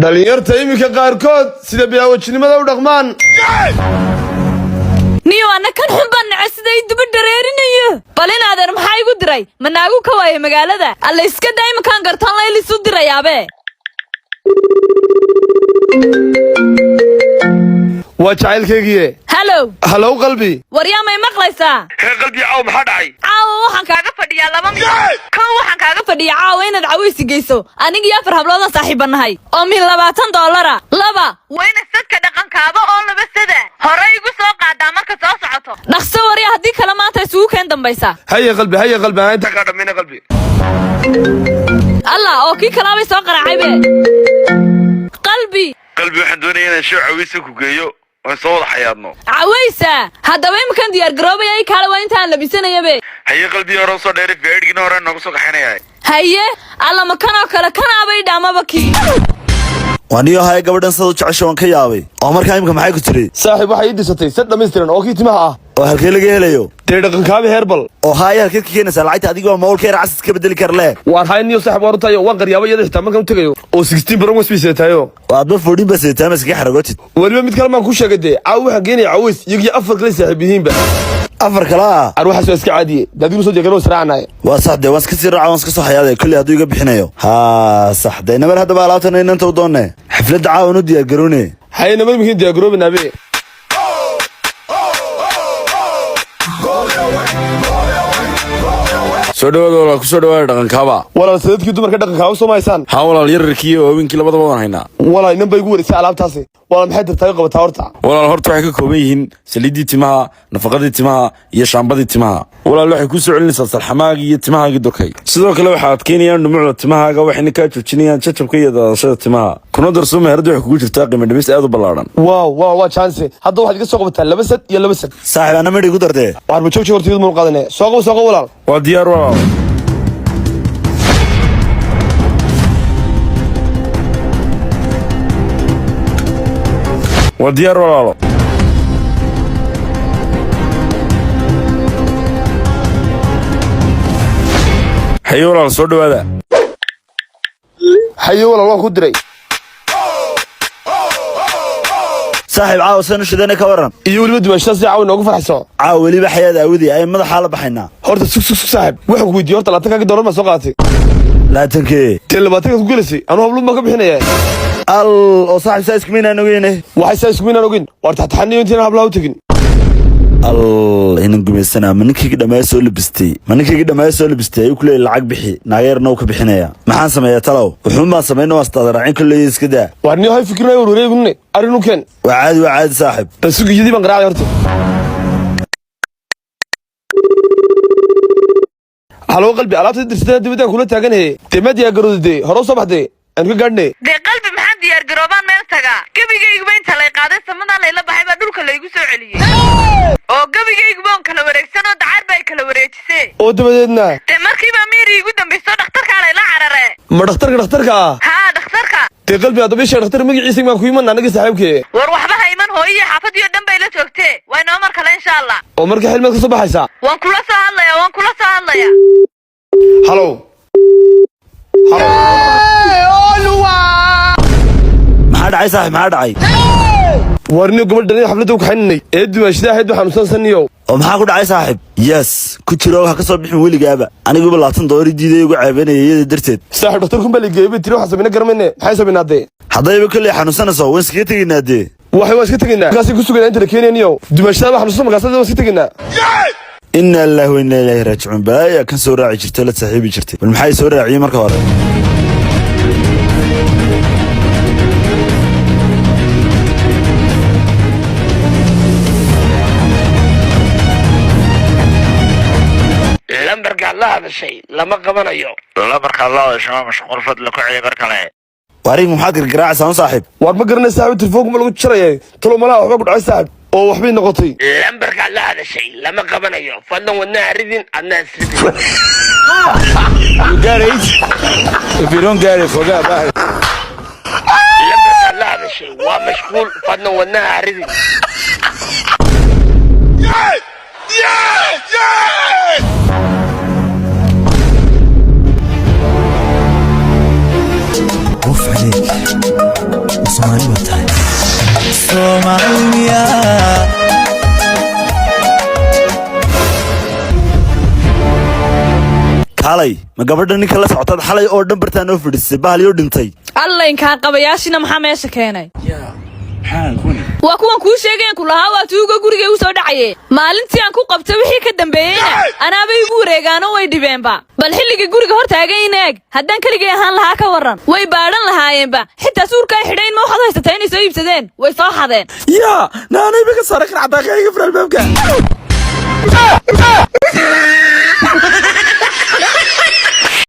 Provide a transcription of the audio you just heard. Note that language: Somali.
Dhalinyarta iminka qaarkood sida biyaawajinimada u dhaqmaan. Niyo, anna kan xun baan nacay, sida i duba dhareerinayo. Bal in adeer, maxaa igu diray? Ma naagu ka waaya magaalada? Alla, iska daa, iminkaan gartaan laylisu dirayaabe. Waa jacaylkaygiye. Hello. Hello, qalbi. Waryaa, may maqlaysaa? Hee qalbi, caaw maxaa dhacay? Caawa waxaan kaaga fadhiyaa laba mid. Kow, waxaan kaaga fadhiyaa caawa inaad cawaysi geyso aniga iyo afar habloodan saaxiibba nahay oo min $20. Laba, waa ina sadka dhaqankaaba oo laba sada hore igu soo qaadaa marka soo socoto. Dhaqso warya, haddii kale maanta isugu keen dambaysa. Haye qalbi, haye qalbi, aan inta kaa dhammayna, qalbi. Allah, oo kii kalaabay soo qaraacaybe, qalbi. Qalbi, waxaan doonaya inaan show caweysa ku geeyo oon soo wada xayaadno. Cawaysa? Haddaba iminkan diyaar garoobaya, i kaale, waa intaan labisanayabe. Haye qalbi, hore usoo dheeray, feedhigina hore nooga soo kaxaynaya. Haye, alla, ma kanoo kale kanaabay dhaamaba kii. Waaniyo haya, gabadhan sada u jecesha waan ka yaabay. Oo markaa imika maxay ku tiri? Saaxiib, waxay ii disatay sad dhammaystiran oo kii timaha ah. Oo halkee laga helayo? Dee dhaqankaabi herbal. Oo haaya, halkeed ka keenaysaa lacagta? Adiga waa mawlka yar casas ka bedeli kar leh. Waan hay niyo saaxiib, waan runtayo, waan qaryaaba iyada xitaa markaan u tegayo oo 16 Pro Max bay seetaayo. Oo aadba 14 ba seetaa, ma iskaga xaragootid. Weliba mid kale maan ku sheegay. Dee caawa waxaan geenaya caways iyagiyo afar kale saaxiib yihiinba. Afar kale ah? Arwaxaas waa iska caadiye, daadigu soo jeegano israacnaay. Waa sax, dee waan iska sii raaca, waan iska soo xayaaday kolley hadduu iga bixinayo. Haa sax, dee namar haddaba alaabtan inanta u doonne, xafladda caawan u diyaar garoone. Haye, namar mikiin diyaar garoobinaabe. Soo dhawaada walaal, kusoo dhawaada dhaqankaaba. Walaal, sadadkii dumarka dhaqankaaba soo mahaysaan? Haa walaal, yararkii iyo waaweyinkii labadaba waan haynaa. Walaal, inan bay igu wareysay alaabtaasi. Walaal, maxay tartaayo qabataa horta? Walaal, horta waxay ka kooban yihiin saliiddii timaha, nafaqadii timaha iyo shaambadii timaha. Walaal, waxay kuu soo celinaysaa salxamaagii iyo timahaagii durkay. Sidoo kale waxaa adkeynayaan dhumucda timahaaga, waxayna kaa joojinayaan jajabka iyo daadashada timaha. Kuna darso, meherada waxay kugu jirtaa qiimo dhimis aad u ballaadhan. Waaw waaw, waa chance. Hadda waxaad iga soo qabataa laba sad iyo laba sad. Saaxiib, anna midhi ku dardee. Waar ma joogji horta, manu qaadane. Soo qabo, soo qabo, walaal. Waa diyaar walaal. Waa diyaar walaalo. Haye walaal, soo dhawaada. Haye walaal, waan ku diray. Saaxiib, caawa san u shidane ka waran? Iyo weliba dumaashada si caawa noogu farxayso. Caawa weliba xayaad aawadii ayaan madaxaa la baxaynaa. Horta sug, sug, sug, saaxiib, waxaan ku weydiiyey horta 20-kaagi doolar maa soo qaadatay? 20-kee? Dee 20-kaad ku gelasay, anuu habluun baan ka bixinaya. Al, oo saaxiib, saa iskumaynaan ogeyne. Waxay saa iskumaynaan ogeyn? Waar taxtaxaniyo intiinaan hablaha u tegin. Al, inan gumaysanaa. Ma ninkaygi dhammaaya soo labistay ayuu ku leeyay lacag bixi, naageerna uu ka bixinaya. Maxaan sameeyaa talow? Wuxuun baan samayna, waan isdaadaraacin kolley, iska daa. Waar niyo, hay fikirnayo, warwareegunne, arrin u keen. Waa caadi, waa caadi saaxiib. Bal sug, iyadii baan garaacay horta. Hello qalbi, alaabta dirsataa dibadaan kula taaganaye. Dee ma diyaar garowda? Dee hore u soo baxdee, aan ka gaadhne. Dee qalbi, maxaan diyaar garoobaan meel tagaa? Gebigayguba inta lay qaaday samadaa layla baxay baa dhulka laygu soo celiyey, oo gebigayguba on kala wareegsan oo dacaar baa ay kala wareejisee. Oo dabadeedna? Dee markiibaa miiri igu dambayso, dhakhtarkaa layla carare. Ma dhakhtarka, dhakhtarka ah? Haa, dhakhtarka. Dee qalbi, haddaba isha dhakhtar magaciisa maan ku iman annaga saaxiibkee. War waxba ha iman, hooyiyo xaafadiyo dhan bay la joogtee. Waa inoo mar kale, insha Allah. Oo marka xilmaad ka soo baxaysaa? Waan kula soo hadlaya, waan kula soo hadlaya. Hello, hello. Maxaa dhacay saaxiib, maxaa dhacay? Waar niyo, gabadh dhalin xafladda u kaxaynanay ee dumaashida ahayd baa xanuunsan saniyow. Oo maxaa ku dhacay saaxiib? Yes, ku jiro, ha ka soo bixin weligaaba. Aniguba $20 diiday ugu ceebanaya iyada darteed. Saaxiib, dhakhtarkun baa la geeyey bay tiri. Waxaan samayna garamayne, maxay samaynaa dee? Haddayba kolley xanuunsanayso, waan iskaga tegaynaa dee. Waxay waan iska tegaynaa, markaasay ku sugaynaa inta la keenayniyow. Dumaashada baa xanuunsan, markaas waan iska tegaynaa. Inna lillahi wa inna ilaahi raajicuun. Balaayaa kan soo raaci jirtay, la saaxiibi jirtay. Bal maxay soo raaciyey marka hore? Lambarkaad la hadashay lama qabanayo. Lambarkaad la hadashay waa mashquul, fadla ku celi mar kale. Waariga, maxaad gargaraacaysaa un saaxiib? Waar ma garanay saaxiib, telefoonka ma lagu jarayay. Talo malaha waxba ku dhacay saaxiib, oo waxbay noqotay. Lambarkaad la hadashay lama qabanayo, fadlan wadnaha ridin, adna isridin. You get it? If you don't get it, forget about it. Lambarkaad la hadashay waa mashquul, fadlan wadnaha ridin. Of عليك. Soomaali baa tahay. Soomaaliya. Kaalay, ma gabadha ninka la socotaad xalay oo dhan bartaan oo fadhiisay bahalyo dhintay? Alla, inkaan qabayaashina maxaa meesha keenay? Waa kuwan kuu sheegayan ku lahaa, waa tuuga gurigay u soo dhacaye. Maalintii aan ku qabtay wixii ka dambeeyeyna anaabay igu wareegaano, way dhibeenba. Bal xilligii guriga hor taagan in eeg. Haddaan keligay ahaan lahaa ka warran? Way baadhan lahaayeenba. Xitaa suurka ay xidhayn ma waxaad haysataa inay soo iibsadeen? Way soo xadeen. Yaa naanayba ka saara kan cadaaqa iga fur albaabka.